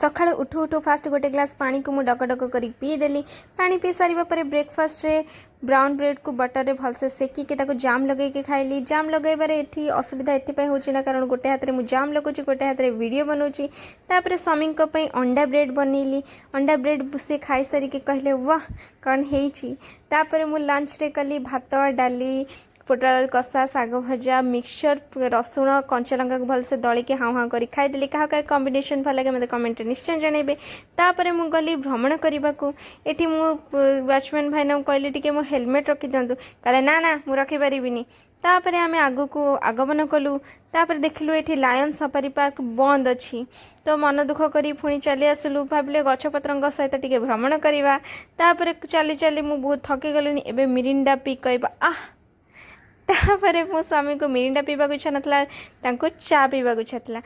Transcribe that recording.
ସକାଳୁ ଉଠୁ ଉଠୁ ଫାଷ୍ଟ ଗୋଟେ ଗ୍ଲାସ୍ ପାଣିକୁ ମୁଁ ଡକ ଡକ କରି ପିଇଦେଲି। ପାଣି ପିଇ ସାରିବା ପରେ ବ୍ରେକଫାଷ୍ଟରେ ବ୍ରାଉନ୍ ବ୍ରେଡ଼କୁ ବଟରରେ ଭଲସେ ସେକିକି ତାକୁ ଜାମ୍ ଲଗେଇକି ଖାଇଲି। ଜାମ୍ ଲଗାଇବାରେ ଏଠି ଅସୁବିଧା ଏଥିପାଇଁ ହେଉଛି ନା, କାରଣ ଗୋଟେ ହାତରେ ମୁଁ ଜାମ୍ ଲଗାଉଛି, ଗୋଟେ ହାତରେ ଭିଡ଼ିଓ ବନାଉଛି। ତାପରେ ସ୍ୱାମୀଙ୍କ ପାଇଁ ଅଣ୍ଡା ବ୍ରେଡ଼ ବନେଇଲି। ଅଣ୍ଡା ବ୍ରେଡ଼ ସେ ଖାଇସାରିକି କହିଲେ, "ୱାହ, କ'ଣ ହେଇଛି?" ତାପରେ ମୁଁ ଲଞ୍ଚରେ କଲି ଭାତ, ଡାଲି, ପୋଟଳ ଆଳୁ କଷା, ଶାଗ ଭଜା, ମିକ୍ସଚର୍, ରସୁଣ କଞ୍ଚା ଲଙ୍କାକୁ ଭଲସେ ଦଳିକି ହାଉଁ ହାଉଁ କରି ଖାଇଦେଲି। କାହା କାହା କମ୍ବିନେସନ୍ ଭଲ ଲାଗେ, ମୋତେ କମେଣ୍ଟରେ ନିଶ୍ଚୟ ଜଣାଇବେ। ତାପରେ ମୁଁ ଗଲି ଭ୍ରମଣ କରିବାକୁ। ଏଠି ମୁଁ ୱାଚମ୍ୟାନ୍ ଭାଇନାଙ୍କୁ କହିଲି, "ଟିକେ ମୋ ହେଲମେଟ୍ ରଖିଦିଅନ୍ତୁ।" କହିଲେ, "ନା ନା, ମୁଁ ରଖିପାରିବିନି।" ତାପରେ ଆମେ ଆଗକୁ ଆଗମନ କଲୁ। ତାପରେ ଦେଖିଲୁ ଏଠି ଲାୟନ୍ ସଫାରି ପାର୍କ ବନ୍ଦ ଅଛି। ତ ମନ ଦୁଃଖ କରି ପୁଣି ଚାଲି ଆସିଲୁ। ଭାବିଲେ ଗଛପତ୍ରଙ୍କ ସହିତ ଟିକେ ଭ୍ରମଣ କରିବା। ତାପରେ ଚାଲି ଚାଲି ମୁଁ ବହୁତ ଥକି ଗଲିଣି, ଏବେ ମିରିଣ୍ଡା ପି କହିବା ଆହ। ତାପରେ ମୋ ସ୍ୱାମୀଙ୍କୁ ମିରିଣ୍ଡା ପିଇବାକୁ ଇଚ୍ଛା ନଥିଲା, ତାଙ୍କୁ ଚା ପିଇବାକୁ ଇଚ୍ଛା ଥିଲା।